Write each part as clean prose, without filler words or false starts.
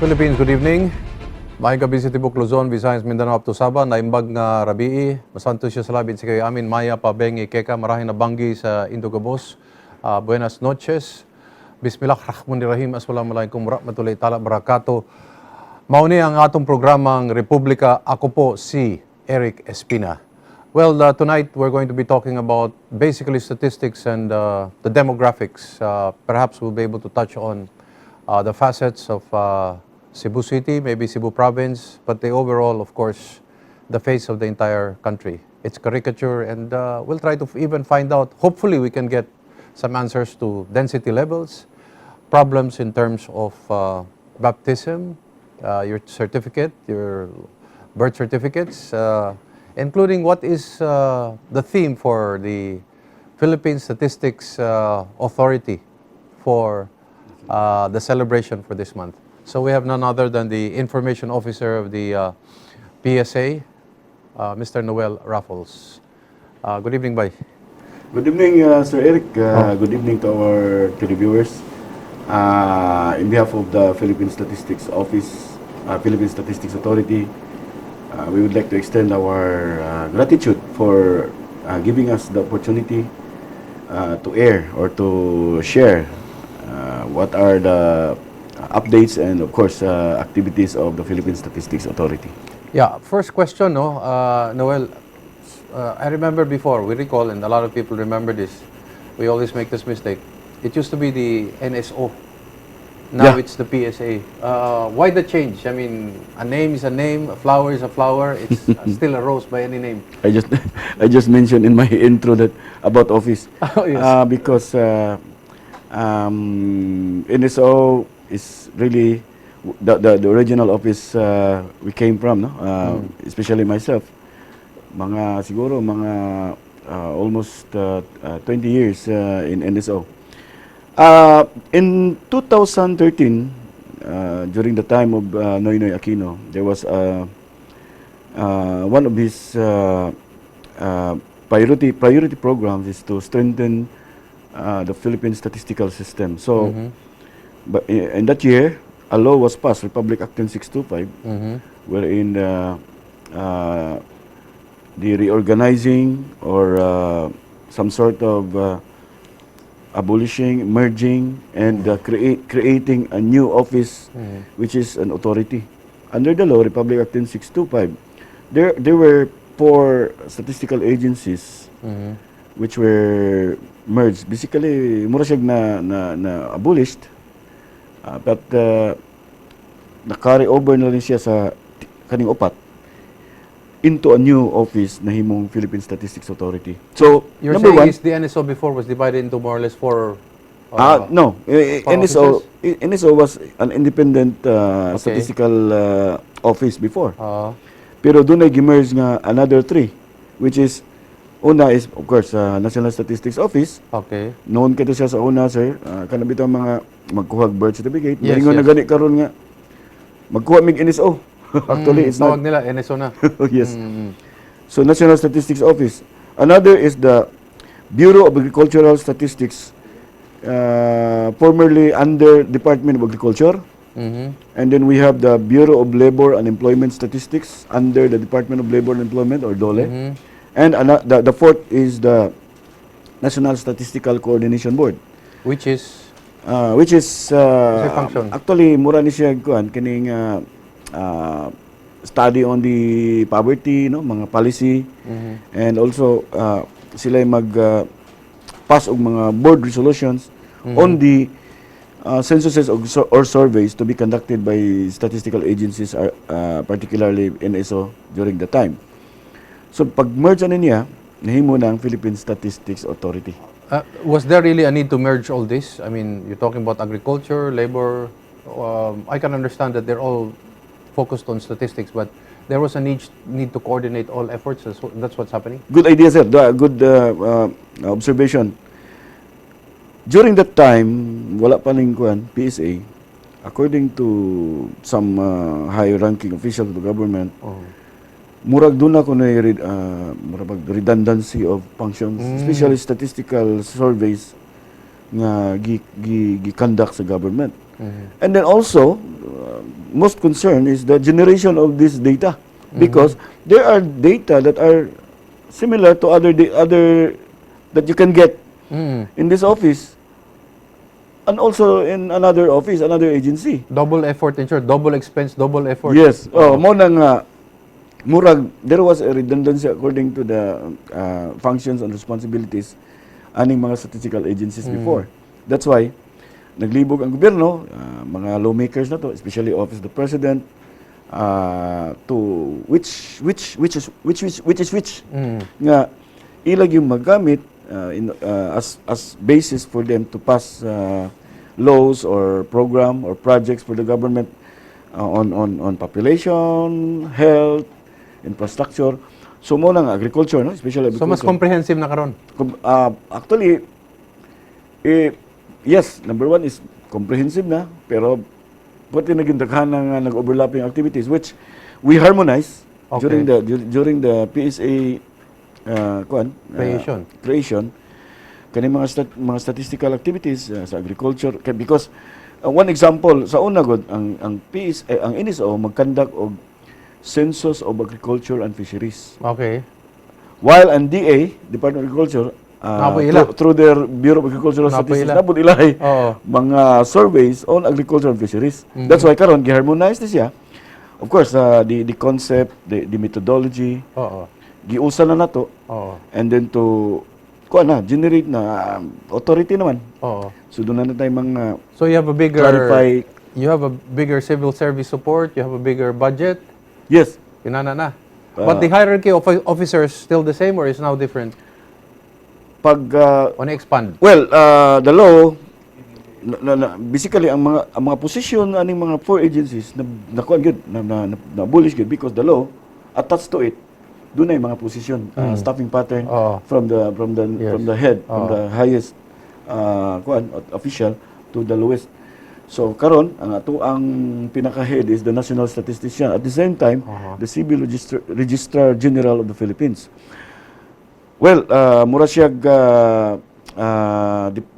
Philippines, good evening. Maayong gabii sa tibuok Luzon, Visayas, Mindanao up to Sabah, naimbag nga rabii, masantos siya sa labid sa kayo amin, Maya, Pabengi, Keka, marahin na banggi sa Indogabos. Buenas noches. Bismillahirrahmanirrahim. Assalamualaikum warahmatullahi taala barakatuh. Mao ni ang atong programang Republika. Ako po si Eric Espina. Well, tonight we're going to be talking about basically statistics and the demographics. Perhaps we'll be able to touch on the facets of Cebu City, maybe Cebu Province, but the overall, of course, the face of the entire country. It's caricature, and we'll try to even find out, hopefully we can get some answers to density levels, problems in terms of baptism, your certificate, your birth certificates, including what is the theme for the Philippine Statistics Authority for the celebration for this month. So we have none other than the information officer of the PSA, Mr. Noel Rafols. Good evening, bay. Good evening, Sir Eric. Good evening to our televiewers. In behalf of the Philippine Statistics Office, Philippine Statistics Authority, we would like to extend our gratitude for giving us the opportunity to air or to share what are the updates and, of course, activities of the Philippine Statistics Authority. Yeah, first question, no, Noel. I remember before, we recall, and a lot of people remember this. We always make this mistake. It used to be the NSO. Now it's the PSA. Why the change? I mean, a name is a name, a flower is a flower. It's still a rose by any name. I just mentioned in my intro that about office. Oh, yes. Because NSO is really the original office we came from, no? Especially myself. Mga siguro mga almost 20 years in NSO. In 2013, during the time of Noynoy Aquino, there was one of his priority programs is to strengthen the Philippine statistical system. So, but in that year, a law was passed, Republic Act 10625, wherein the reorganizing or some sort of abolishing, merging, and creating a new office, which is an authority. Under the law, Republic Act 10625, there were four statistical agencies which were merged. Basically, mura siya na abolished, but na-carry over na rin siya sa kaning upat into a new office na himong Philippine Statistics Authority. So, You're number saying one, is the NSO before was divided into more or less four No, four NSO, NSO was an independent statistical office before. Pero duna gi-merge nga another three, which is, una is, of course, National Statistics Office. Noon kito siya sa una, sir. Kana bitaw mga magkuha birth certificate. Moingon na gani karon nga magkuha mig NSO. Actually, it's Tawag not. Nila NSO na. Yes. So National Statistics Office. Another is the Bureau of Agricultural Statistics, formerly under Department of Agriculture. And then we have the Bureau of Labor and Employment Statistics under the Department of Labor and Employment or DOLE. And the fourth is the National Statistical Coordination Board. Which is Which is What's the function? Actually mura ni siya kuan kining study on the poverty, no, mga policy and also sila mag pass og mga board resolutions on the censuses or surveys to be conducted by statistical agencies, particularly NSO during the time. So pag merge ani niya, nahimo na ang Philippine Statistics Authority. Was there really a need to merge all this? I mean, you're talking about agriculture, labor. I can understand that they're all focused on statistics, but there was a need to coordinate all efforts. That's what's happening. Good idea, sir. Good observation. During that time, wala pa ning kuan, PSA. According to some high-ranking officials of the government, murag duna kuno murag redundancy of functions, especially statistical surveys nga gi conduct sa government. And then also, most concern is the generation of this data because there are data that are similar to other that you can get in this office and also in another office, another agency. Double effort, in short, double expense, double effort. Yes. Oh, mao na nga murag there was a redundancy according to the functions and responsibilities aning mga statistical agencies before. That's why naglibog ang gobyerno, mga lawmakers na to, especially Office of the President, to which is which nga ilag yung magamit in as basis for them to pass laws or program or projects for the government on population, health, infrastructure. So mao lang agriculture, no? Especially So mas agriculture. Comprehensive na karon. Actually, eh, yes, number one is comprehensive na, pero pati naging daghan ng nag-overlapping activities which we harmonize during the PSA kuan, Creation. Creation kani mga statistical activities sa agriculture kay because one example, sa una gud ang PSA, ang NSO mag-conduct og Census of Agriculture and Fisheries while ang DA, Department of Agriculture, Napoy ila. through their Bureau of Agricultural Napoy Statistics, ila. napod ilay Oo. Mga surveys on agriculture and fisheries. That's why karon gi-harmonize ni siya. Of course, the concept, the methodology, Oo. Giusa na nato Oo. And then to kuan na generate na authority naman. Oo. So doon na tayo mga So you have a bigger clarify. You have a bigger civil service support, you have a bigger budget. Yes. Inana na. But the hierarchy of officers still the same or is now different? Pag O na-expand? Well, the law na, basically ang mga posisyon aning mga four agencies na nakuan gyud na abolish gyud because the law attached to it doon na yung mga posisyon, staffing pattern Oo. from the from the head, from Oo. The highest kuan official to the lowest. So karon ang ato ang pinaka-head is the national statistician, at the same time the civil registrar general of the Philippines. Well, mura siya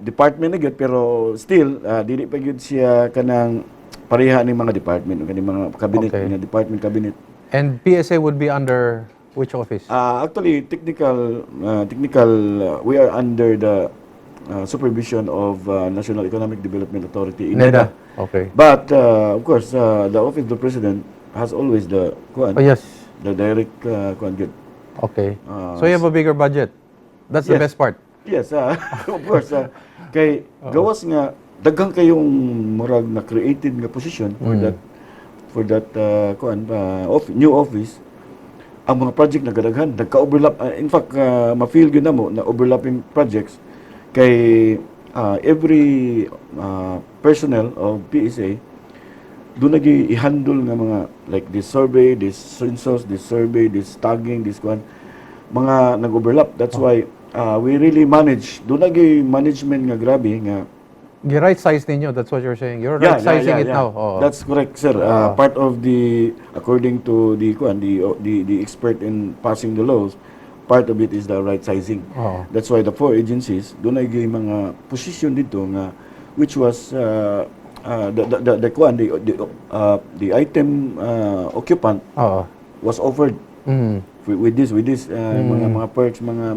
department na gyud pero still dili pa gyud siya kanang pareha ning mga department, kaning mga cabinet nga department cabinet. And PSA would be under which office? Actually, technical, we are under the supervision of National Economic Development Authority, NEDA. Okay. But of course, the Office of the President has always the kuan, Oh, yes. the direct kuan gyud. Okay. So you have a bigger budget. That's the Yes. best part. Yes, of course. Kay gawas nga daghan kayong murag na created nga position for that kuan new office, ang mga project nagadaghan, nagka-overlap. In fact, ma-feel gyud namo na overlapping projects kay every personnel of PSA doon nagi i-handle nga mga like this survey, this census, this survey, this tagging, this kuan, mga nag-overlap. That's why we really manage. Doon nagi management nga grabe nga. The right size ninyo, that's what you're saying. You're right sizing it now. Oo. That's correct, sir. Part of the according to the kuan, the expert in passing the laws, part of it is the right sizing. Oo. That's why the four agencies doon ay mga position dito nga which was the kuan, the item occupant Oo. Was offered with this mga perks, mga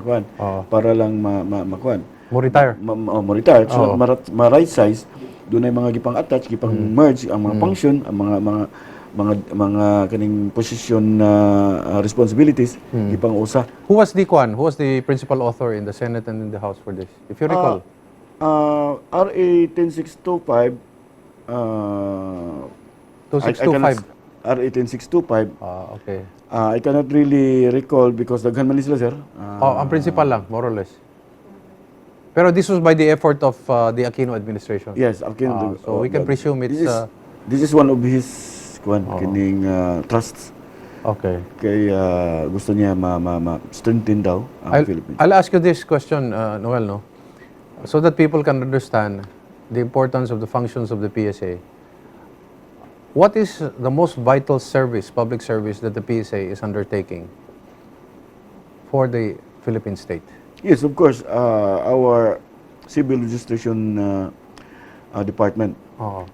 kuan Oo. Para lang ma, ma, makuan Mo retire. ma retire, so Oo. ma right size. Doon ay mga gipang attach, gipang merge ang mga function, ang mga kaning position na responsibilities, gipang usa. Who was the kuan? Who was the principal author in the Senate and in the House for this? If you recall. RA 10625, I 2625. Cannot- RA 10625. Ah, okay. I cannot really recall because daghan man ni sila, sir. Oh, ang principal lang, more or less. Pero this was by the effort of the Aquino administration. Yes, Aquino. Ah, so we can presume it's, This is one of his kuan kining trusts kay gusto niya ma strengthen daw ang Philippines. I'll ask you this question, Noel, no? So that people can understand the importance of the functions of the PSA. What is the most vital service, public service, that the PSA is undertaking for the Philippine state? Yes, of course, our civil registration department Oo.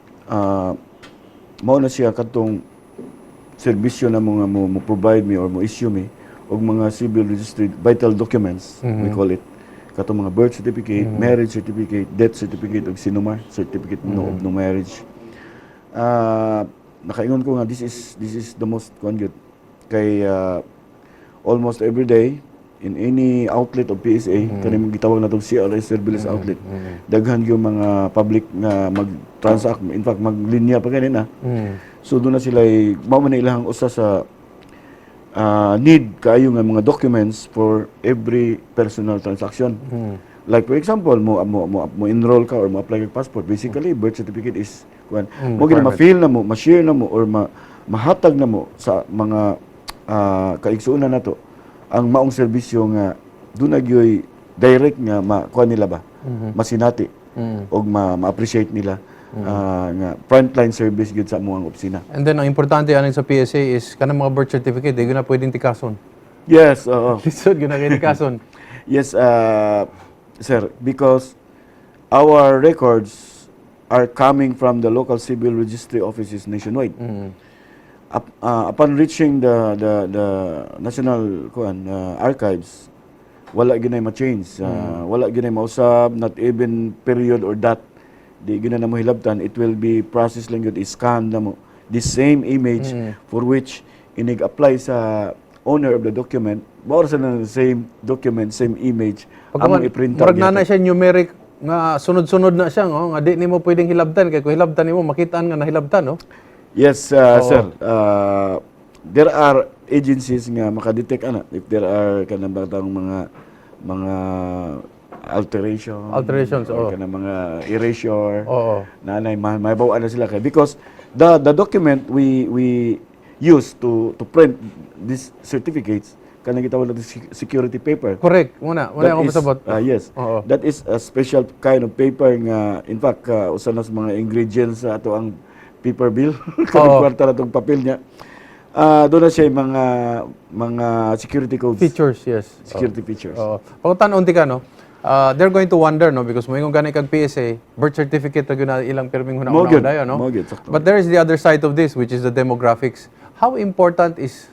Mao na siya katong serbisyo na mga mo provide mi or mo issue mi og mga civil registered vital documents, we call it, katong mga birth certificate, marriage certificate, death certificate ug CENOMAR, certificate of no marriage. Nakaingon ko nga this is the most kuan gyud kay almost every day in any outlet of PSA, kaning gitawag natong CRS surveillance outlet, daghan gyud mga public nga mag-transact, in fact maglinya pa kanina. So doon na sila, mao man na ilang usa sa need kaayo nga mga documents for every personal transaction. Like for example, mo enroll ka or mo apply kag passport, basically birth certificate is kuan. Mo gina requirement. Ma-feel na mo, ma-share na mo or mahatag na mo sa mga kaigsuonan nato ang maong serbisyo nga doon na gyoy direct nga makuha nila ba, masinati og ma-appreciate nila nga frontline service gyud sa among opisina. And then, ang importante ano sa PSA is kanang mga birth certificate, di na pwedeng tikason. Yes, oo. Lisod gyud na kay tikason. Yes, sir, because our records are coming from the local civil registry offices nationwide. Upon reaching the national kuan archives, wala ginay ma-change, wala ginay mausab, not even period or dot. Di gina na mo hilabtan, it will be processed lang yun, i-scan na mo the same image for which inig-apply sa owner of the document, mao ra sa na the same document, same image, among i-print out Murag na gyapon. Siya numeric nga sunod-sunod na siya, no? Nga di nimo pwedeng hilabtan kay kung hilabtan nimo makitaan nga nahilabtan, no? Yes, sir. There are agencies nga makadetect ana if there are kanang batang mga alteration, Alterations, or oo. Kanang mga erasure. Nanay mahibaw na sila kay because the document we use to print these certificates, kanang gitawag natin security paper. Correct. Muna That ako is, masabot. Yes. That is a special kind of paper nga in fact usa na sa mga ingredients sa ato ang paper bill, kanang kwarta na tong papel niya. Doon na siya yung mga security codes. Features, yes. Security features. Oo. Pangutana unti ka, no? They're going to wonder, no? Because moingon gani kag PSA, birth certificate ra gyud na ilang pirming Mao huna-huna gyud. dayon, no? Mao gyud, sakto. But there is the other side of this, which is the demographics. How important is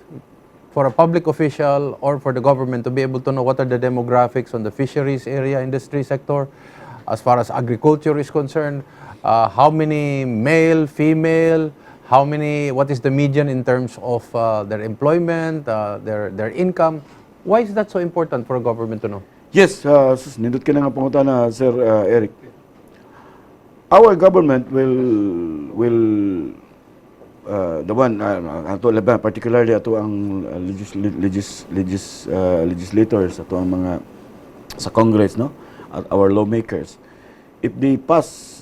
for a public official or for the government to be able to know what are the demographics on the fisheries area, industry sector, as far as agriculture is concerned, how many male, female, how many, what is the median in terms of their employment, their income? Why is that so important for a government to know? Yes, sus, nindot ka na nga pangutana, Sir Eric. Our government will the one ato laban, particularly ato ang legislators, ato ang mga sa Congress, no, at our lawmakers, if they pass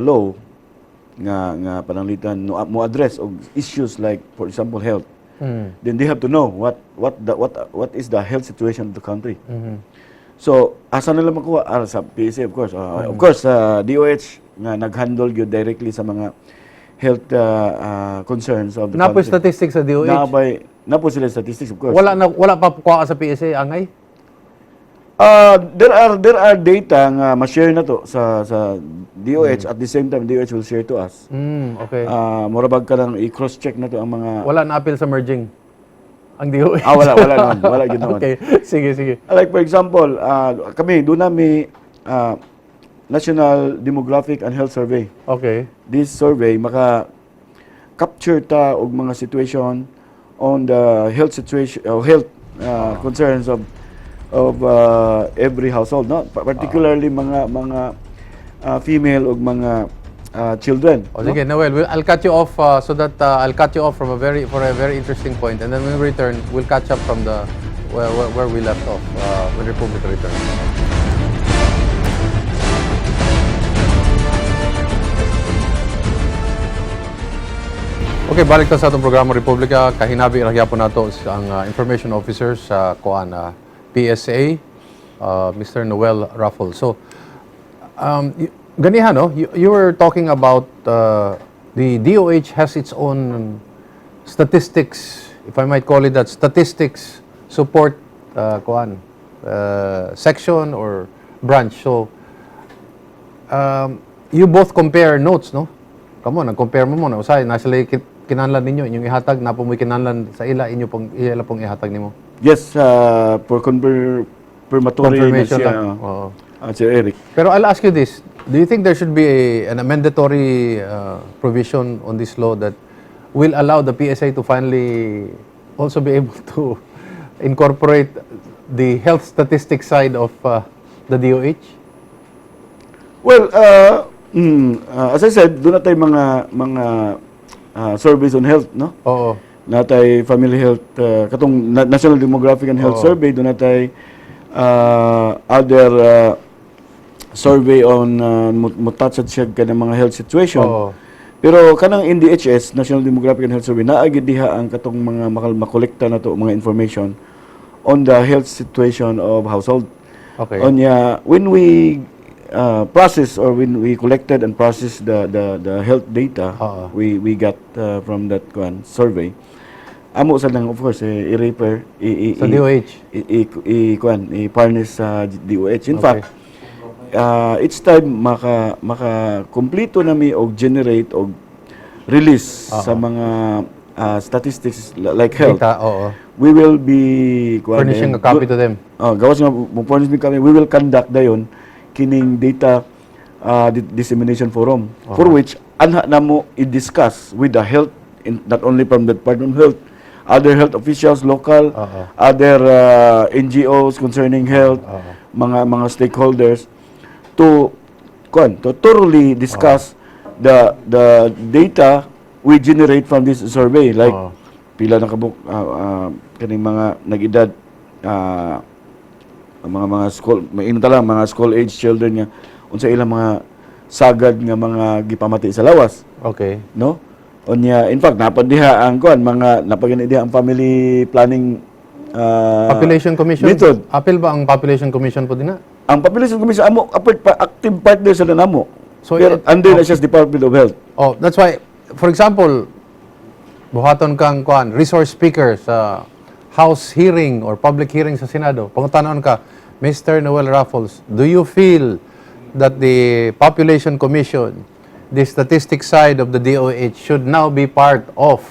law nga pananglitan no, mo address og issues like, for example, health, then they have to know what is the health situation of the country. So, asa nila makuha? Sa PSA, of course. Of course, sa DOH nga nag-handle gyud directly sa mga health concerns of the Napoy country. Statistics sa DOH. Napo sila statistics, of course. Wala na, wala pa kuha sa PSA angay. There are data nga ma-share na to sa DOH. At the same time, DOH will share to us. Mura bag ka lang i-cross-check na to ang mga Wala na appeal sa merging ang DOH. Ah, wala naman. Wala gyud naman. Okay. Sige, sige. Like for example, kami doon nami National Demographic and Health Survey. This survey maka capture ta og mga situation on the health situation or health concerns of every household, no, particularly mga female ug mga children, O no? sige, Noel, I'll cut you off so that I'll cut you off from a very for a very interesting point, and then when we return, we'll catch up from the where we left off when Republika returns. Okay, balik ta sa atong programa Republika. Kahinabi ra gyapon nato ang information officer sa kuan PSA, Mr. Noel Raffle. So, ganiha, no? You were talking about the DOH has its own statistics, if I might call it that, statistics support kuan section or branch. So, you both compare notes, no? Kamo nag-compare mo mo na usay nasa lay kinahanglan ninyo inyong ihatag, na po mo'y kinahanglan sa ila, inyo pong ila pong ihatag nimo. Yes, for confirmatory na Confirmation siya, lang. Oo. Sir Eric. Pero I'll ask you this. Do you think there should be an amendatory provision on this law that will allow the PSA to finally also be able to incorporate the health statistics side of the DOH? Well, as I said, duna tay mga surveys on health, no? Oo. Natay family health, katong National Demographic and Health Oo. Survey, duna tay other survey on mutatsa siya kanang mga health situation. Oo. Pero kanang NDHS, National Demographic and Health Survey, naa gyud diha ang katong mga makolekta na to mga information on the health situation of household. Onya, when we process or when we collected and processed the health data Oo. we got from that kuan survey, amo sa lang, of course, eh, i-refer Sa DOH. I kuan i-furnish sa DOH. In fact, each time maka kompleto na mi og generate og release sa mga statistics like health, Data, oo. We will be kuan, Furnishing eh, a copy to them. Oh, gawas nga mo furnish mi kami, we will conduct dayon kining data dissemination forum for which anha na mo i-discuss with the health in, not only from the Department of Health, other health officials local, Oo. Other NGOs concerning health, Oo. mga stakeholders to kuan to thoroughly discuss the data we generate from this survey, like Oo. Pila na kabuk kaning mga nag-edad, ang mga school, maingon ta lang mga school age children nga unsa ilang mga sagad nga mga gipamati sa lawas, no? Unya, in fact, napad diha ang kuan, mga napagani diha ang family planning Population Commission? method. Apil ba ang Population Commission po din na? Ang Population Commission amo apart pa, active partner sa namo. So, pero under na siya sa Department of Health. Oh, that's why, for example, buhaton kang kuan, resource speaker sa House hearing or public hearing sa Senado. Pangutanon ka, "Mr. Noel Rafols, do you feel that the Population Commission, the statistics side of the DOH, should now be part of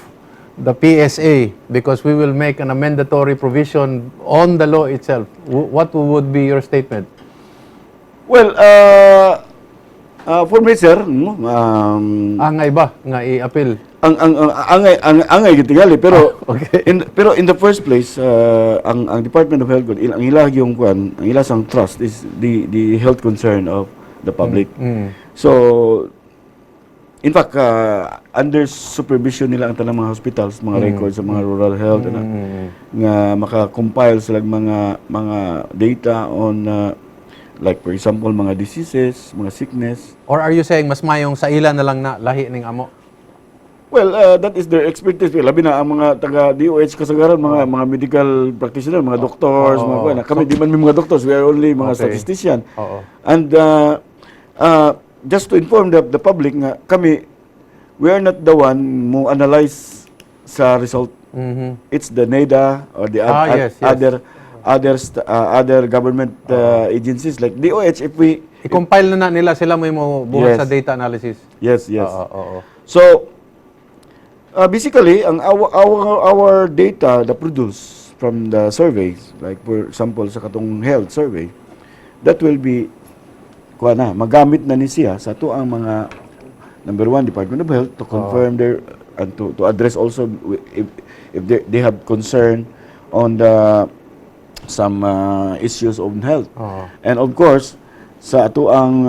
the PSA because we will make an amendatory provision on the law itself?" What would be your statement? Well, for me, sir, no, Angay ba nga i-appeal? Ang angay gitingali, pero pero in the first place, ang Department of Health gud, ang ilang yung kuan, ang ilang sang trust is the health concern of the public. So in fact, under supervision nila ang tanang mga hospitals, mga records sa mga rural health ana, nga maka-compile sila mga data on like for example mga diseases, mga sickness. Or are you saying mas mayong sa ila na lang na lahi ning amo? Well, that is their expertise. Well, labi na ang mga taga DOH kasagaran, mga medical practitioner, mga doctors, mga kuwan. Kami di man mi mga doctors, we are only mga statistician. Oo. And just to inform the public nga kami, we are not the one mo analyze sa result. It's the NEDA or the other government agencies like DOH if we I-compile na nila, sila may mo buhat sa data analysis. Yes. Oo, oo. So, basically, ang our data that produce from the surveys, like for example sa katong health survey, that will be kuha na, magamit na ni siya sa ato ang mga number one, Department of Health, to confirm their and to address also if they have concern on the some issues of health. Oo. And of course, sa ato ang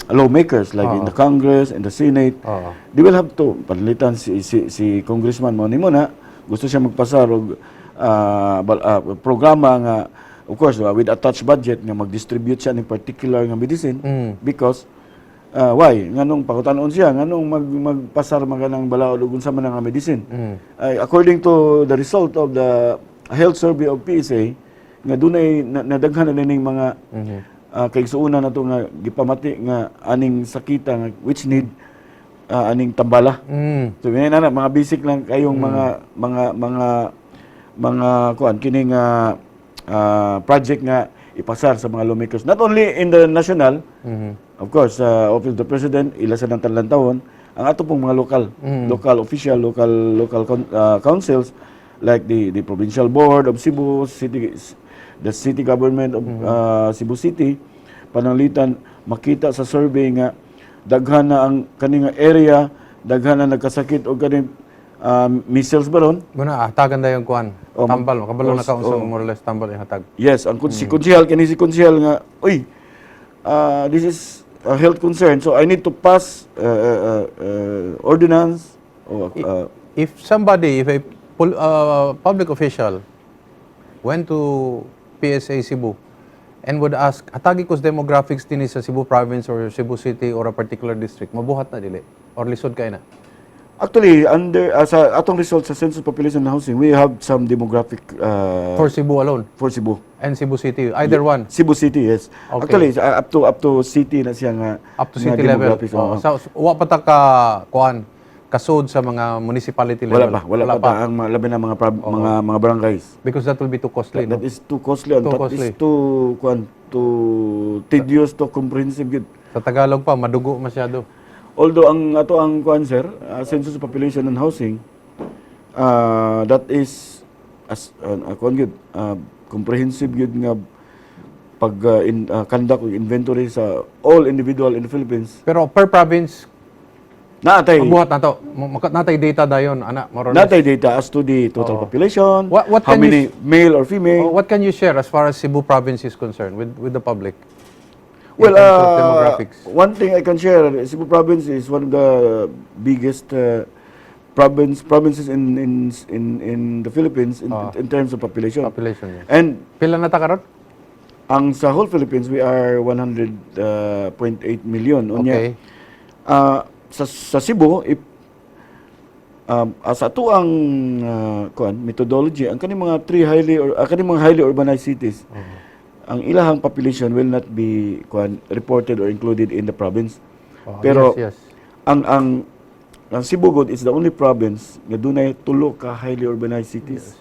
lawmakers like in the Congress and the Senate, Oo. They will have to panalitan si congressman mo nimo na gusto siya magpasar og programa nga, of course, with attached budget nga mag-distribute siya ng particular nga medicine because why, nganong pakutanon siya nganong magpasar man ka ng balaod ug unsa man nga medicine? Ay, according to the result of the health survey of PSA nga dunay nadaghan na ning mga kaigsuonan nato nga gipamati nga aning sakita nga which need aning tambala. So yun na mga basic lang kayong mga kuan kining project nga ipasar sa mga lawmakers, not only in the national, of course, sa Office of the President, ila sa ng talan-tawon Ang ato pong mga local local official, local local councils like the provincial board of Cebu City, the city government of Cebu City, pananglitan makita sa survey nga daghan na ang kani nga area, daghan na nagkasakit og kaning measles ba ron. Muna, hatagan dayon kuan. Oh, Tambal, kabalo na ka unsa oh. more or less tambal ihatag. Yes, ang si konsehal kani, si konsehal nga, "Uy, this is a health concern, so I need to pass ordinance or If a public official went to PSA Cebu and would ask, "Hatagi ko sa demographics dinhi sa Cebu province or Cebu City or a particular district," mabuhat na dili? Or lisod kay na? Actually, under sa atong results sa Census Population and Housing, we have some demographic For Cebu alone for Cebu. And Cebu City, either one. Cebu City, yes. Okay. Actually, up to city na siya nga Up to nga city level. Demographics, Oo. oo. So, wa pa ta ka kuan kasud sa mga municipality Wala level. pa, wala pa, ta ang mga, labi na mga barangays. Because that will be too costly, no? That is too costly and Too that costly. is too kuan, too tedious, too comprehensive gyud. Sa Tagalog pa, madugo masyado. Although ang ato ang kuan, sir, Census of Population and Housing, that is as kuan gyud, comprehensive gyud nga pag conduct og inventory sa all individual in the Philippines. Pero per province, Naatay mabuhat na to. Natay data dayon, ana, more or less. Natay data as to the total population, What how can you many male or female. Oh, what can you share as far as Cebu province is concerned with the public in Well, terms of demographics? One thing I can share, Cebu province is one of the biggest provinces in the Philippines in terms of population. Population, yes. And Pila na ta karon? Ang sa whole Philippines, we are 100.8 million. Unya, sa Cebu, if sa ato ang kuan methodology, ang kaning mga three highly or kaning mga highly urbanized cities, ang ilahang population will not be kuan reported or included in the province. Oh, Pero yes. ang Cebu gud is the only province nga dunay tulo ka highly urbanized cities.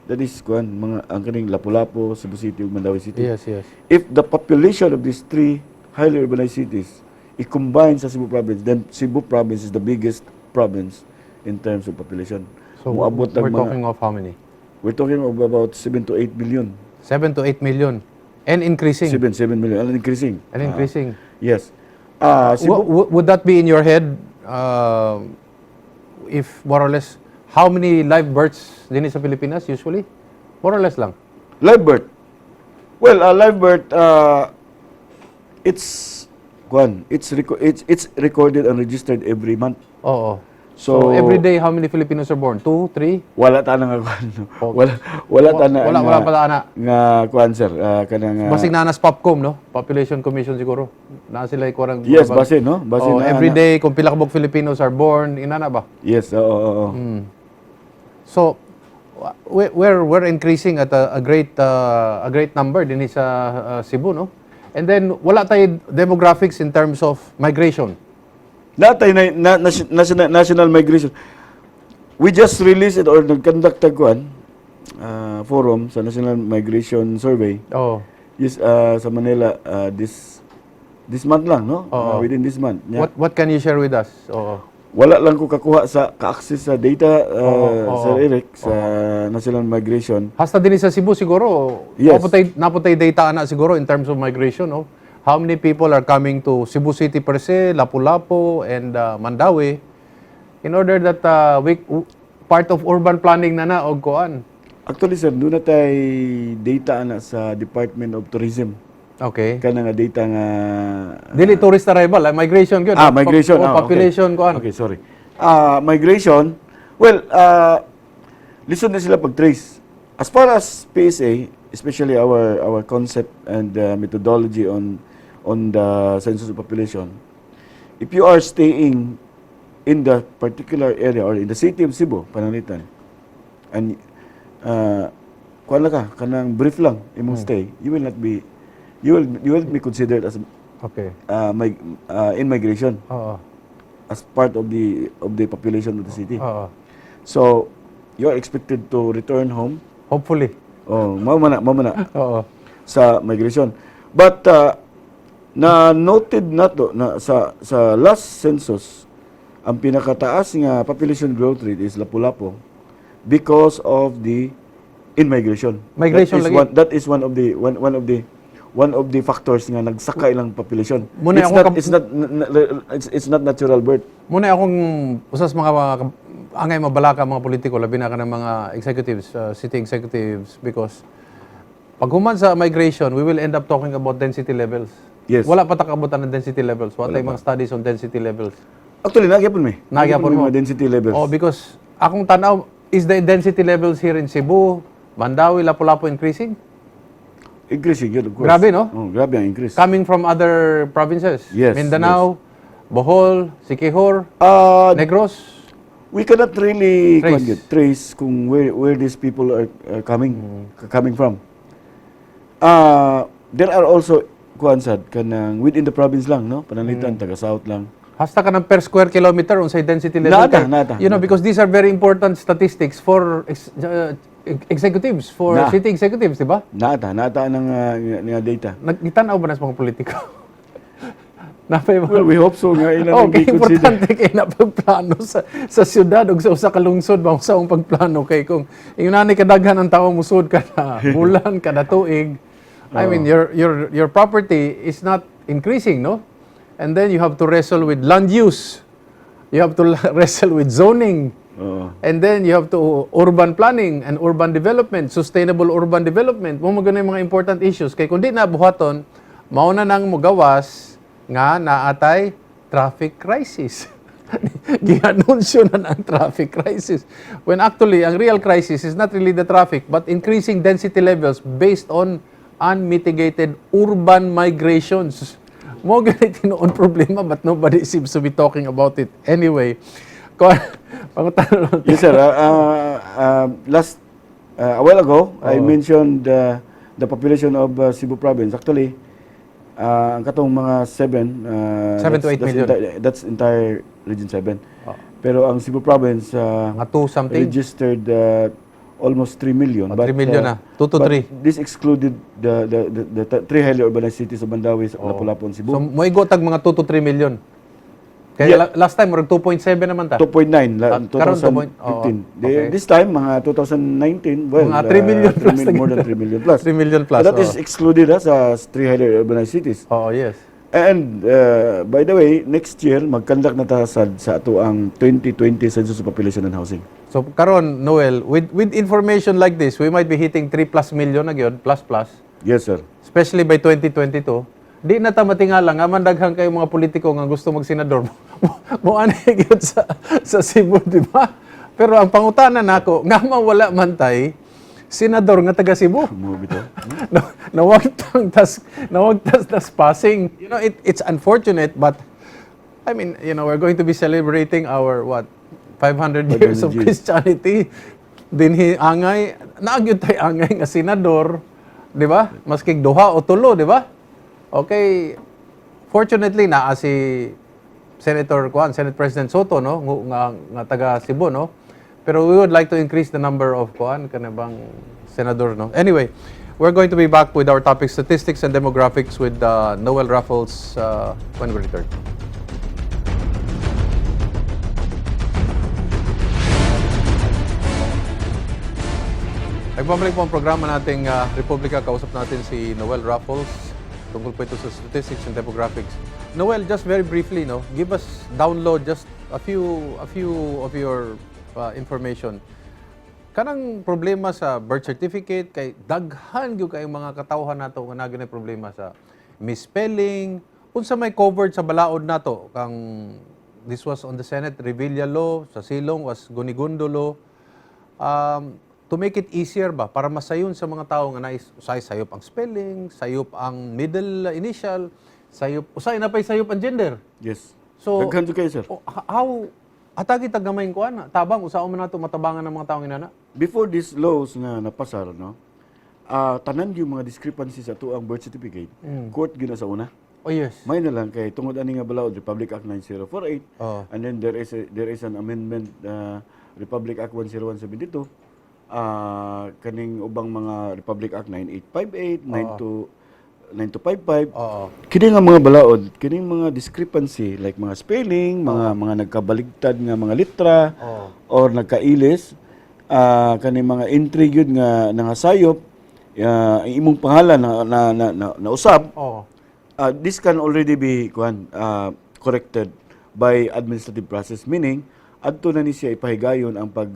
That is kuan mga ang kaning Lapu-Lapu, Cebu City ug Mandaue City. Yes. If the population of these three highly urbanized cities i-combine sa Cebu province, then Cebu province is the biggest province in terms of population. So Moabot we're ng mga, talking of how many? We're talking of about 7 to 8 million. 7 to 8 million. And increasing. 7 million and increasing. And increasing. Yes. Cebu, Would that be in your head if more or less how many live births din sa Pilipinas usually? More or less lang. Live birth. Well, live birth, it's kuan, it's recorded and registered every month. Oo. So, So, every day how many Filipinos are born? Two, three? Wala ta na nga kuan. Wala ta na Wala nga, wala pa ana. Nga kuan, sir, kanang Basig naa nas Popcom, no? Population Commission siguro. Naa sila ikurang Yes, base no? Base Oh, na every day kung pila ka buok Filipinos are born, inana ba? Yes, oo. So we're increasing at a great number din sa Cebu, no? And then wala tayo demographics in terms of migration. Natay na national migration. We just released it or nag-conduct tag kuan forum sa National Migration Survey. Oh. Yes, sa Manila this month lang, no? Oo. Within this month. Yeah. What can you share with us? Oo. Wala lang ko kakuha sa ka-access sa data, Oo, oo. Sir Eric, sa National Migration. Hasta din sa Cebu siguro. Yes. Naputay data ana siguro in terms of migration, no? How many people are coming to Cebu City per se, Lapu-Lapu and Mandaue in order that we part of urban planning na na og kuan. Actually, sir, duna tay data ana sa Department of Tourism. Okay. Kana nga data nga Dili tourist arrival, ah, migration gyud. Ah, migration. Oh, Ah, okay. population kuan. Okay, sorry. Migration, well, lisod na sila pag-trace. As far as PSA, especially our concept and methodology on the census of population, if you are staying in the particular area or in the city of Cebu, pananglitan, and kuan lang ka, kanang brief lang imong stay, you will be considered as in migration as part of the population of the city. Oo. So you are expected to return home. Hopefully. Oh, mao man na, mao man na Oo. Sa migration. But na noted na to na sa last census Ang pinakataas nga population growth rate is Lapu-Lapu because of the in-migration. Migration That is lagi. One of the factors nga nagsaka ilang population. Muna It's ako not it's not natural birth. Muna akong usas mga angay mabalaka mga politiko, labi na ka ng mga executives, city executives, because pag human sa migration, we will end up talking about density levels. Yes. Wala pa ta kaabutan ng density levels. Wala tayong mga studies on density levels. Actually, naa gyapon mi. Naa gyapon may mo. mga density levels. Oh, because akong tanaw, is the density levels here in Cebu, Mandaue, Lapu-Lapu increasing? Increasing yun, of course. Grabe, no? Oh, grabe ang increase. Coming from other provinces? Yes. Mindanao, Bohol, Siquijor, Negros? We cannot really trace. Kuwan yun, trace kung where these people are coming from. There are also kuan sad kanang within the province lang, no? Pananglitan taga south lang. Hasta ka ng per square kilometer unsay density level Naa ta, kay- naa ta, You know, naa ta. because these are very important statistics for executives, for Na. city executives, di ba? Naa ta ng nga data. Nagtanaw ba na sa mga politiko? Napay Well, we hope so nga ilang Okay, gi-consider. importante kay na pagplano sa syudad ug sa usa ka lungsod ba, sa akong pagplano kay kung ingon kadaghan ang tao musud kada bulan, kada tuig. I mean, your property is not increasing, no? And then you have to wrestle with land use. You have to wrestle with zoning. Oo. And then you have to urban planning and urban development, sustainable urban development. Mao man yung mga important issues kay kung di na buhaton, mao na nang mugawas nga naatay traffic crisis. Gianunsyo na ang traffic crisis. When actually, ang real crisis is not really the traffic, but increasing density levels based on unmitigated urban migrations. Mao gani tinuod problema, but nobody seems to be talking about it. Anyway, pangutana lang. Yes, sir. Last a while ago, I mentioned the population of Cebu province. Actually, ang katong mga 7, 7 to 8 that's million. That's entire Region 7. Pero ang Cebu province Mga 2 something? Registered almost 3 million. Oh, 3 million na. 2 to But 3. this excluded the three highly urbanized cities of Mandaue, Lapu-Lapu, and Cebu. So, moigo tag mga 2 to 3 million. Kaya last time, murag 2.7 naman ta. 2.9 Ah, karon 2015. 2. Oo, okay. This time, mga 2019, well, Mga 3 million plus na more than 3 million plus. 3 million plus, But that is oo. Excluded sa three highly urbanized cities. Oo, yes. And by the way, next year mag-conduct na ta sa ato ang 2020 Census of Population and Housing. So karon, Noel, with information like this, we might be hitting 3 plus million na gyud, plus plus, Yes, sir. Especially by 2022. Di na ta matingala nga man daghan kayo mga politiko nga gusto magsenador. Mo ani gyud sa Cebu, di ba? Pero ang pangutana nako, nga mawala man tay senador nga taga Cebu. Mo bitaw. No, nawagtas tas passing. It's unfortunate, but I mean, we're going to be celebrating our, what, 500 years of 500 years. Christianity. Dinhi angay, naa gyud tay angay nga senador, di ba? Maski duha o tulo, di ba? Okay. Fortunately, naa si Senator Juan, Senate President Sotto, no, nga taga Cebu, no? Pero we would like to increase the number of kuan kanabang senador, no? Anyway, we're going to be back with our topic, statistics and demographics, with Noel Rafols when we return. Nagbabalik po ang programa nating Republika. Kausap natin si Noel Rafols tungkol po ito sa statistics and demographics. Noel, just very briefly, no, give us download just a few of your information. Kanang problema sa birth certificate kay daghan gyud kayong mga katawhan nato nga naa gyud problema sa misspelling. Unsa may covered sa balaod nato kang this was on the Senate, Revilla Law, sa Silong was Gunigundo Law, to make it easier ba, para masayon sa mga tao nga nais usay sayop ang spelling, sayop ang middle initial, sayop usay na pay sayop ang gender. Yes. So, Daghan jud kayo, sir. Oh, how atagi tag gamay ko ana tabang usaon man nato matabangan ng mga taong inana? Before these laws nga napasar, no? Tanan yung mga discrepancies sa ato ang birth certificate, court gyud na sa una. Oh yes. May na lang kay tungod ani nga balaod, Republic Act 9048, and then there is an amendment, Republic Act 10172, kaning ubang mga Republic Act 9858, 92 9255. Oo. Kini nga mga balaod, kini mga discrepancy like mga spelling, mga nagkabaligtad nga mga litra or nagkailis, kani mga entry gyud nga nangasayop, ang imong pangalan na nausab, this can already be kuan corrected by administrative process, meaning adto na ni siya ipahigayon ang pag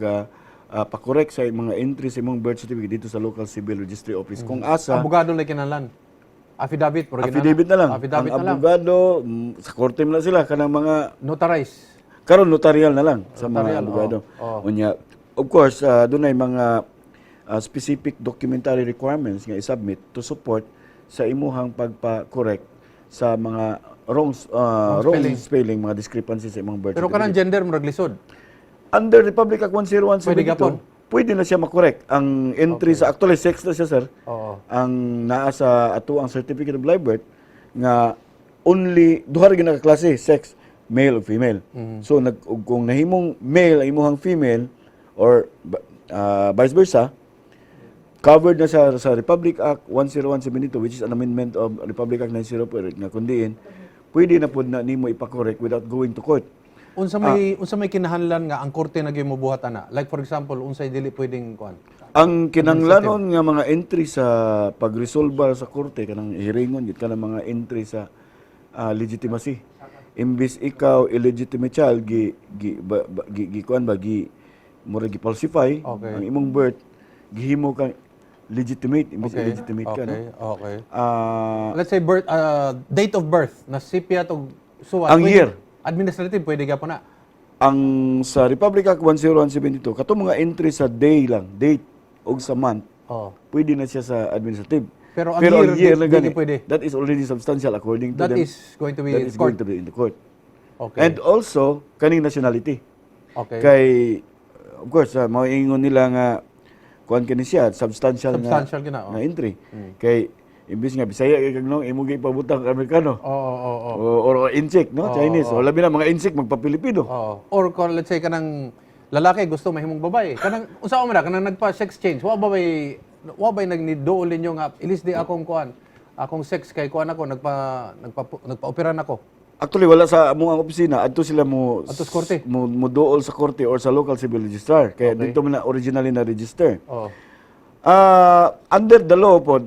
pa-correct sa mga entry sa imong birth certificate dito sa local civil registry office kung asa. Abogado lang kinahanglan. Affidavit pero Affidavit na lang. Affidavit Ang na lang. abogado, sa korte mo na sila kanang mga Notarize. Karon notarial na lang sa mga Notarial, abogado. oo. Unya, of course, dunay mga specific documentary requirements nga i-submit to support sa imuhang pagpa-correct sa mga wrong spelling. spelling, mga discrepancies sa imong birth Pero kanang certificate. gender murag lisod. Under Republic Act 10172, Pwede gapon? Pwede na siya makorek. Ang entry sa actually sex na siya, sir. Ang naa sa ato ang certificate of live birth nga only duha ra gyud ka klase sex, male or female. So kung nahimong male ang imuhang female or vice versa, covered na siya sa Republic Act 10172, which is an amendment of Republic Act 90 nga kundiin pwede na pud na nimo ipa-correct without going to court. Unsa may kinahanglan nga ang korte na gyud mobuhat ana? Like for example, unsay dili pwedeng kuan? Ang kinanglanon nga mga entry sa pagresolba sa korte kanang hearingon gid kanang mga entry sa legitimacy. Imbis ikaw illegitimate child, gi gi ba, ba, gi, gi kuan ba, gi mura gi falsify ang imong birth, gihimo kang legitimate imbis illegitimate ka, no? Okay. Ah. Let's say birth date of birth na sipyat og suwat. Ang year. Administrative pwede gyapon na. Ang sa Republic Act 10172, katong mga entry sa day lang, date og sa month, pwede na siya sa administrative. Pero ang year, na di gani, pwede. that is already substantial according to That them. is going to be That in is court. going to be in the court. Okay. And also, kaning nationality. Kay, of course, mao ingon nila nga, kuan kini siya, substantial, Substantial nga, gina, oh. nga entry. Kay, imbis nga Bisaya kay kag no, imo gipabutang Amerikano. Oo. O Intsik, no? Chinese. O labi na mga Intsik magpa-Pilipino. Oo. Or kung let's say kanang lalaki gusto mahimong babae. Kanang unsa man na kanang nagpa sex change. Wa bay nagniduol ninyo nga ilis di akong kuan? Akong sex kay kuan ako nagpa-opera nako. Actually, wala sa among ang opisina, adto sila mo Adto sa korte? mo duol sa korte or sa local civil registrar. Kaya dito man na originally na register. Under the law po,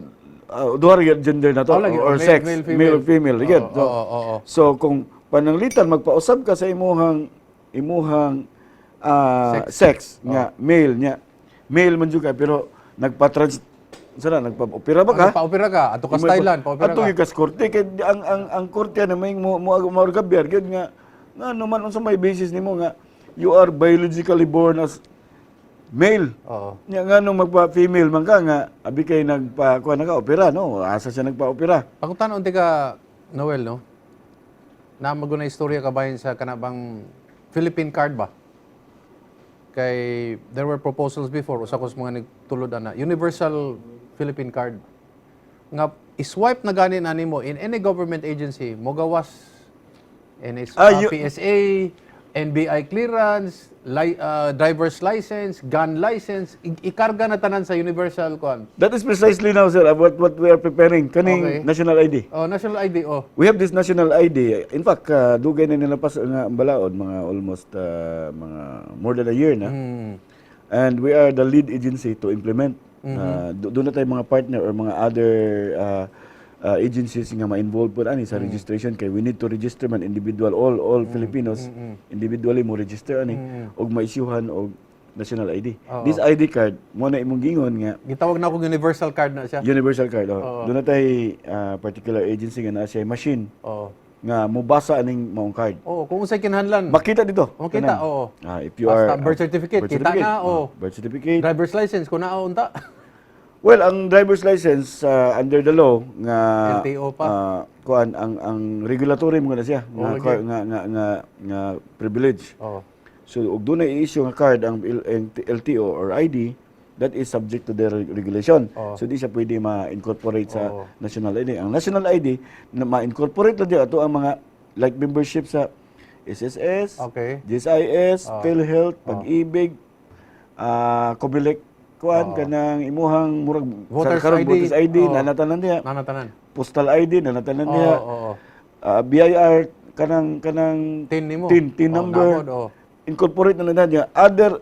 duha ra gyud gender na to Oh, lagi, or male, sex, male, female. Male or female. Again, so, Oo, oo, oo. so kung pananglitan magpausab ka sa imuhang sex nga male niya. Male man jud ka pero nagpa-trans sana nagpa-opera ba ka? Nagpa-opera ka, adto ka sa Thailand, pa-opera Adto ka. gyud ka sa korte kay ang korte na may mo gabyar gyud nga ngano man, unsa may basis nimo nga you are biologically born as male? Oo. Nya ngano magpa-female man ka nga abi kay nagpa kuan na ka opera, no? Asa siya nagpa-opera? Pangutan unti ka, Noel, no? Na maguna istorya ka bahin sa kanabang Philippine card ba? Kay there were proposals before usa ko sa mga nagtulod ana, universal Philippine card nga i-swipe na gani na nimo in any government agency, mogawas NS, PSA, NBI clearance, driver's license, gun license, ikarga na tanan sa universal kuan. That is precisely now, sir, what we are preparing kaning national ID. Oh, national ID, oh. We have this national ID. In fact, dugay na nilapas nga ang balaod, mga almost mga more than a year na. And we are the lead agency to implement. Doon na tayo mga partner or mga other agencies nga ma-involve po ani sa registration kay we need to register man individual, all Filipinos individually mo register ani og ma-issuehan og national ID. This ID card mo na imong gingon nga Gitawag na akong universal card na siya. Universal card. Oh. Doon na tayo particular agency nga naa siya machine nga mobasa aning maong card. Oo, kung unsay kinahanglan. Makita dito. Makita, Tanan. oo. Ah, if you Basta are birth certificate, kita na, oo. Birth certificate. Driver's license kung naa unta. Well, ang driver's license under the law nga LTO pa. Kuan ang regulatory mo na siya nga, Oo, lagi. nga privilege. So ug dunay i-issue nga card ang LTO or ID, that is subject to their regulation. So di siya pwede ma-incorporate sa national ID. Ang national ID na ma-incorporate lang di ato ang mga like membership sa SSS, GSIS, PhilHealth, Pag-ibig, Comelec. kuan, kanang imuhang murag Voters sa karon ID. voters ID, naa tanan diha. Naa tanan. Postal ID, naa tanan diha. Oo, oo. BIR kanang TIN nimo. TIN Oh, number. naa pod, oh. Incorporate na lang niya other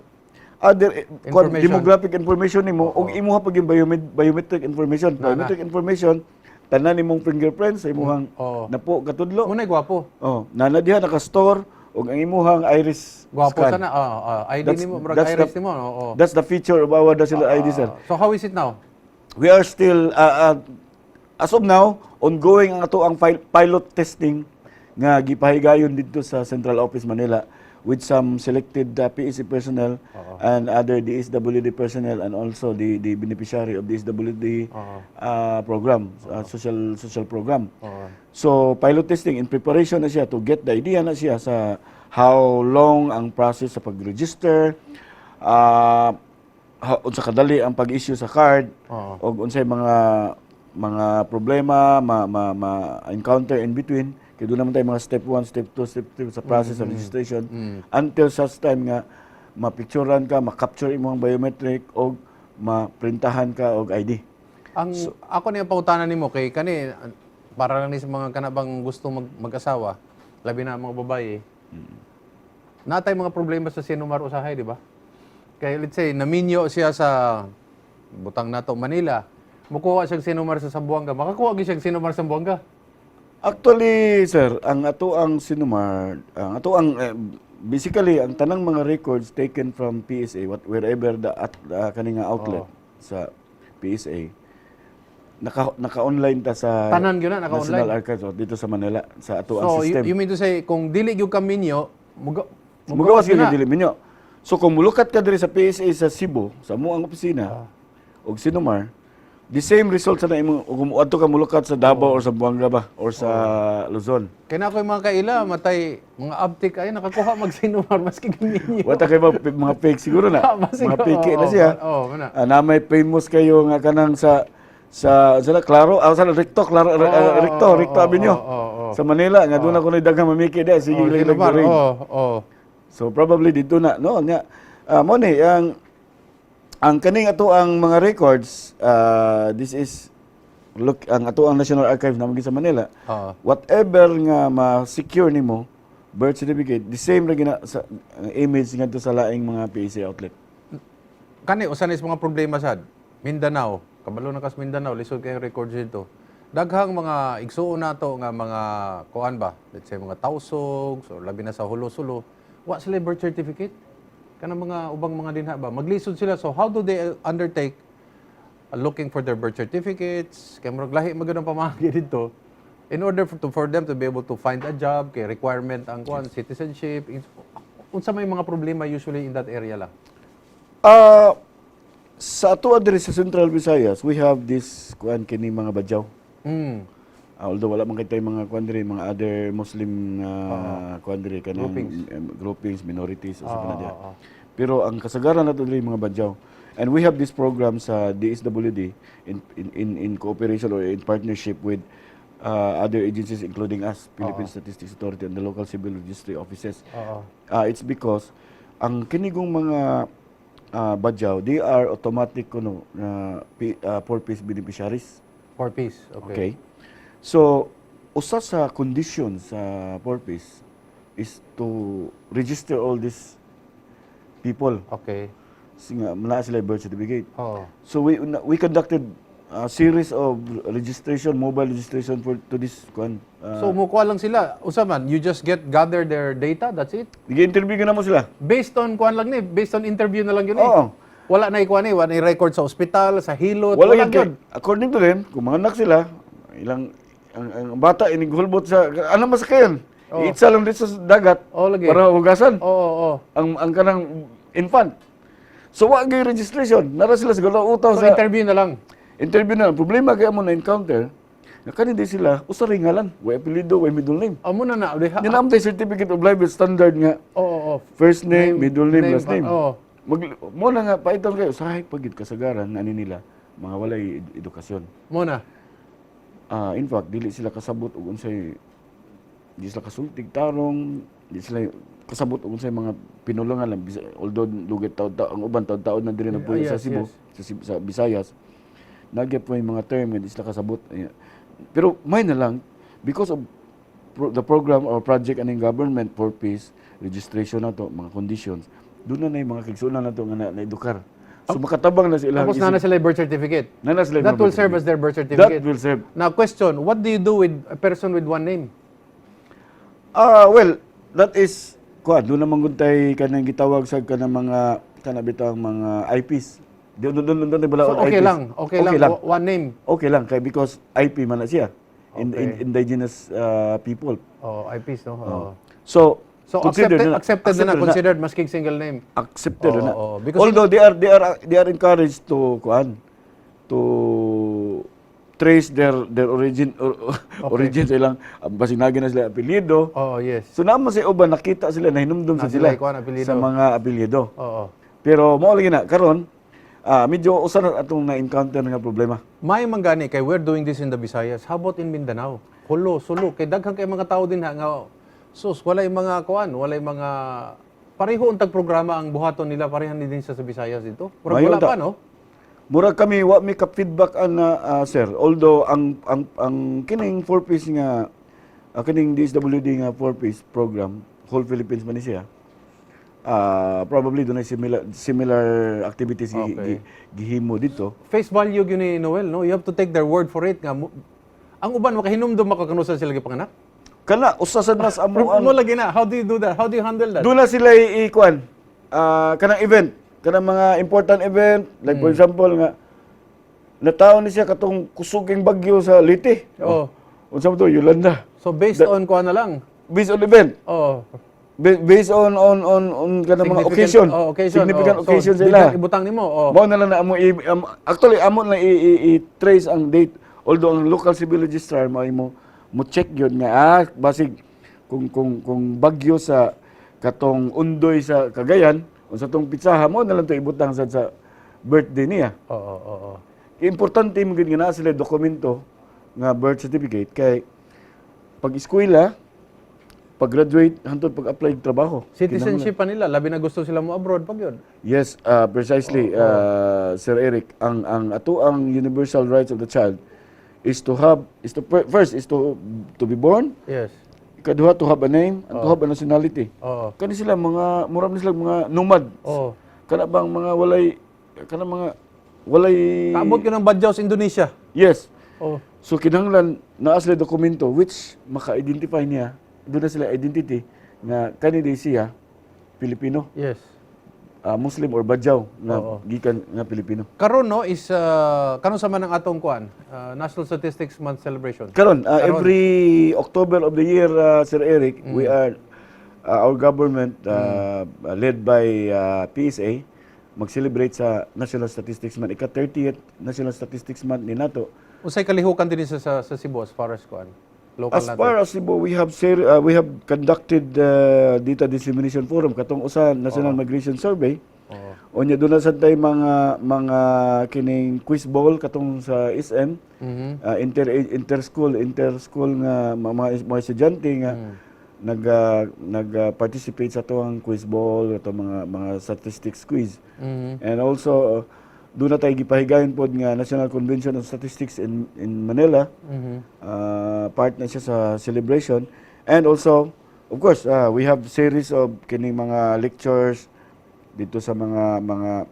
kuan, Information. demographic information nimo ug imuha pag yung biometric information. Na, na. Biometric information, tanan nimong fingerprints sa imuhang napo katudlo. Mao na gwapo. Oh, naa na diha naka-store ug ang imuhang iris Gwapo scan. sana. Oh, ID nimo, murag That's iris nimo. Oo. That's the feature of our national ID, sir. So how is it now? We are still as of now ongoing ang ato ang pilot testing nga gipahigayon dito sa Central Office Manila with some selected PSA personnel and other DSWD personnel and also the beneficiary of DSWD program, social program. So pilot testing in preparation na siya to get the idea na siya sa how long ang process sa pag-register, unsa kadali ang pag-issue sa card, og unsay mga problema ma encounter in between, kay doon naman tayo mga step 1, step 2, step 3 sa process of registration until such time nga mapicturan ka, ma-capture imong biometric og maprintahan ka og ID. Ang ako niya pangutana nimo kay kani para lang ni sa mga kanabang gusto mag-asawa, labi na ang mga babae. Natay mga problema sa Sinumar usahay, di ba? Kay let's say naminyo siya sa butang nato Manila, mukuha siyang Sinumar sa Zamboanga, makakuha gyud siyang Sinumar sa Zamboanga. Actually, sir, ang ato ang Sinumar, ang ato ang basically ang tanang mga records taken from PSA, what wherever the at kani nga outlet sa PSA, naka-online ta sa Tanan gyud na, naka-online. National Archives, oh, dito sa Manila sa ato ang So system. you mean to say kung dili gyud ka minyo, muga Mugawas gyud gyud na. dili minyo. So kung mulukat ka diri sa PSA sa Cebu, sa among opisina og Sinumar, the same result sa na imong kung adto ka mulukat sa Davao or sa Buanga ba or sa Luzon. Kaya na ako'y mga kaila, matay, mga abtik ay nakakuha mag-Sinumar maski minyo. Wala kay mga fake siguro na. Masig- Mga fake na oo, siya. oo, mana. Na may famous kayo nga kanang sa Claro, sa Recto, Claro, Recto, Recto Avenue. Oo. Sa Manila nga doon ako na daghang mamiki diha sige lang Sinumar, nag-ring. oo. So probably dito na no nya. Mo ni ang kaning ato ang mga records, this is look ang ato ang National Archives naman sa Manila. Whatever nga ma-secure nimo birth certificate, the same ra gina sa ang image ngadto sa laing mga PSA outlet. Kani usa ni sa mga problema sad Mindanao, kabalo na kas Mindanao, lisod kay records dito. Daghang mga igsuon nato nga mga kuan ba, let's say mga Tausog or labi na sa Hulo-Sulo, wa sila birth certificate. Kanang mga ubang mga dinha ba, maglisod sila. So how do they undertake looking for their birth certificates? Kay murag lahi man gyud ang pamaagi dito in order for them to be able to find a job, kay requirement ang kuan, citizenship. Unsa may mga problema usually in that area lang? Sa ato diri sa Central Visayas, we have this kuan kini mga Badjao. Although wala man kay mga kuan diri, mga other Muslim kuan diri kanang Groupings. Groupings, minorities usa pa na diha. Oo. Pero ang kasagaran nato diri mga Badjao. And we have this program sa DSWD in cooperation or in partnership with other agencies including us, Philippine Statistics Authority and the local civil registry offices. It's because ang kinigong mga Badjao, they are automatic kuno na 4Ps beneficiaries. 4Ps. Okay. Okay. So, usa sa conditions sa 4Ps is to register all these people. Kasi nga, naa sila birth certificate. So we conducted a series of registration, mobile registration for to this kuan. So mukuha lang sila. Usa man, you just get gather their data, that's it. Gi-interview na mo sila. Based on kuan lang ni, based on interview na lang yun eh. Oo. Wala na ikuan eh, wala na record sa ospital, sa hilot, Wala wala yun yun. According to them, kung mga anak sila, ilang ang bata inighulbot sa ano masakayan? Iitsa lang dito sa dagat Oo, lagi. para hugasan. Oo. Ang kanang infant. So wa gyud registration. Nara sila sa utaw So sa interview na lang. Interview na lang. Problema kay mo na encounter nga kani di sila usa ray ngalan, way apelyido, way middle name. Amo na na. Di na tay certificate of life with standard nga Oo, oo. first name, middle name, last name. Oo. Mag mo na nga paitan kayo usahay pag gyud kasagaran ani nila mga walay edukasyon. Mo na. In fact, dili sila kasabot og unsay Di sila kasultig tarong, di sila kasabot og unsay mga pinulungan lang, although dugay taud ang uban taud-taud na diri nagpuyo sa Cebu, sa Visayas. Nagyap po yung mga term nga di sila kasabot. Ay, pero may na lang because of the program or project aning government for peace registration na to, mga conditions doon na yung mga kaigsuonan na to nga na-edukar. So makatabang na sila. Tapos na sila yung birth certificate. Na sila yung That will birth serve as their birth That certificate. Will serve. Now, question, what do you do with a person with one name? Ah, well, that is kuan, doon naman gud tay kanang gitawag sa kanang mga kana bitang mga IPs. Doon doon doon doon So, okay IPs. lang. Okay lang. One name. Okay lang kay because IP man na siya. Indigenous people. Oh, IPs, no? Oh. So, So, considered accepted, na, accepted na, considered maski single name. Accepted na. Oo, because Although they are encouraged to kuan, to trace their origin or, origin sa ilang basig na sila apelyido. Oh, yes. So naman sa uban nakita sila, nahinumdum Na sa sila sila ikuan apelyido. sa mga apelyido. Pero mao lagi na karon, medyo usa na atong na-encounter nga problema. May manggani kay we're doing this in the Visayas. How about in Mindanao? Hulo, Sulu, kay daghan kay mga tao din ha nga sus, walay mga kuan, walay mga pareho untag programa ang buhaton nila, parehan ni din sa Visayas dito. Murag Mayo wala ta. pa, no? Mura kami wa mi ka feedback ana, sir. Although ang kining 4Ps nga kining DSWD nga 4Ps program, whole Philippines man ni siya. Probably dunay similar similar activities gihimo dito. Face value gyud ni Noel, no? You have to take their word for it nga ang uban makahinumdum makakanusa sila gipanganak. Kana usa sad na sa amo ang Mo lagi na. How do you do that? How do you handle that? Doon na sila i-kuan. Kanang event, kanang mga important event, like for example nga nataon ni siya katong kusuging bagyo sa Leyte. Oh. Unsa man to, Yolanda. So based on kuan na lang. Based on event. Oh. Based on kanang mga Significant- occasion. Oh, occasion. Significant oh. occasion so, sila. biglang ibutang nimo. Oh. Mao na lang na amo actually amo lang i-trace ang date, although ang local civil registrar mo mo mo check yun nga basig kung bagyo sa katong Undoy sa Cagayan unsa tong pitsaha mo na lang to ibutang sa birthday niya. Oo. Importante mo gid nga naa sila dokumento nga birth certificate kay pag eskwela, pag graduate, hantod pag-apply og trabaho. Citizenship pa nila, labi na gusto sila mo abroad pag yun. Yes, precisely, Sir Eric. Ang ato ang universal rights of the child is to have is to first is to be born, ikaduha to have a name, and to have a nationality. Kani sila mga mura ni sila mga nomad. Kana bang mga walay kana mga walay Kaabot ko ng Badjao sa Indonesia. Yes. So kinahanglan naa sila dokumento which maka-identify niya, doon na sila identity nga kani di siya Pilipino, Muslim or Badjao nga gikan nga Pilipino. Karon, no, is karon sa man ang atong kuan, National Statistics Month celebration. Karon, Karon. Every October of the year, Sir Eric, we are our government led by PSA mag-celebrate sa National Statistics Month. Ika 30th National Statistics Month ni nato. Unsay kalihukan din sa Cebu as far as kuan? Local As natin. far as Cebu, we have conducted data dissemination forum katong usa National Migration Survey. Unya doon na sad tay mga kining quiz bowl katong sa SM, inter school nga mga estudyante nga nag participate sa tuang quiz bowl atong mga statistics quiz. And also doon na tayo gipahigayon pod nga National Convention on Statistics in Manila. Part na siya sa celebration. And also, of course, we have series of kining mga lectures dito sa mga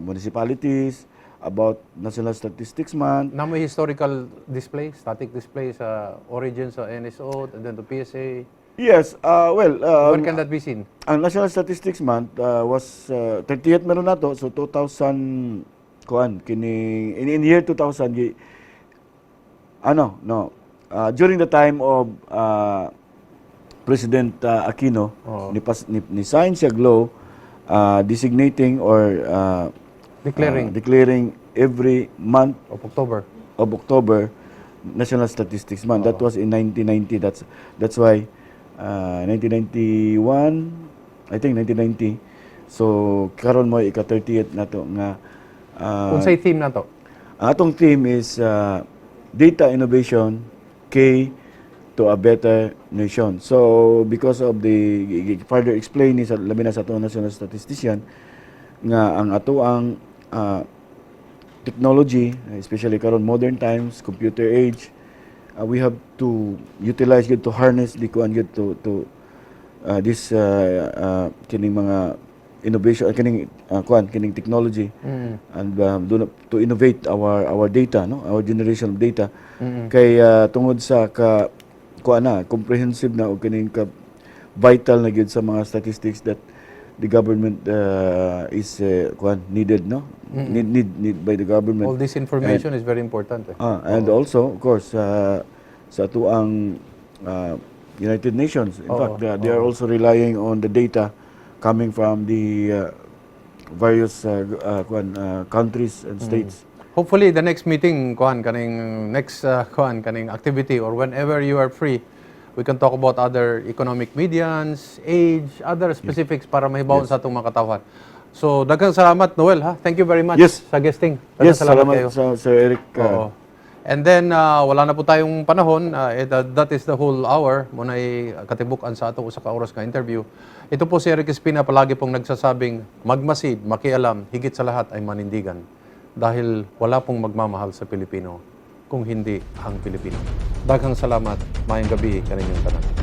municipalities about National Statistics Month. Na may historical display, static display sa origin sa NSO and then the PSA. Yes, well, Where can that be seen? Ang National Statistics Month was 30th meron nato, so 2000 kuan kini in year 2000 gi ano no during the time of President Aquino, ni sign siya law designating or Declaring. Declaring every month of October. Of October National Statistics Month. That was in 1990. That's why 1991, I think 1990. So karon mo ika 30th nato nga Unsay theme nato? ang atong theme is data innovation K to a better nation. So because of the further explain ni sa labi na sa atong national statistician nga ang ato ang technology, especially karon modern times, computer age, we have to utilize gyud, to harness the kuan gyud, to this kining mga innovation, kining kuan, kining technology and do to innovate our data, no, our generation of data, kay tungod sa ka kuan na comprehensive na o kining ka vital na gyud sa mga statistics that the government is kuan needed, no, need by the government. All this information is very important, eh. Ah, and also, of course, sa atuang United Nations, in fact, they are also relying on the data coming from the various kuan, countries and states. Hopefully the next meeting kuan, kaning next kuan, kaning activity or whenever you are free, we can talk about other economic medians, age, other specifics para mahibaw sa atong mga katawhan. So daghang salamat, Noel, ha. Thank you very much sa guesting. Daghang Yes, salamat kayo. Sa Sir Eric. Oo. And then, wala na po tayong panahon. That is the whole hour. Muna'y katibuk-an sa atong usa ka oras nga interview. Ito po si Eric Espina, palagi pong nagsasabing magmasid, makialam, higit sa lahat ay manindigan. Dahil wala pong magmamahal sa Pilipino kung hindi ang Pilipino. Daghang salamat. Maayong gabi kaninyong tanan.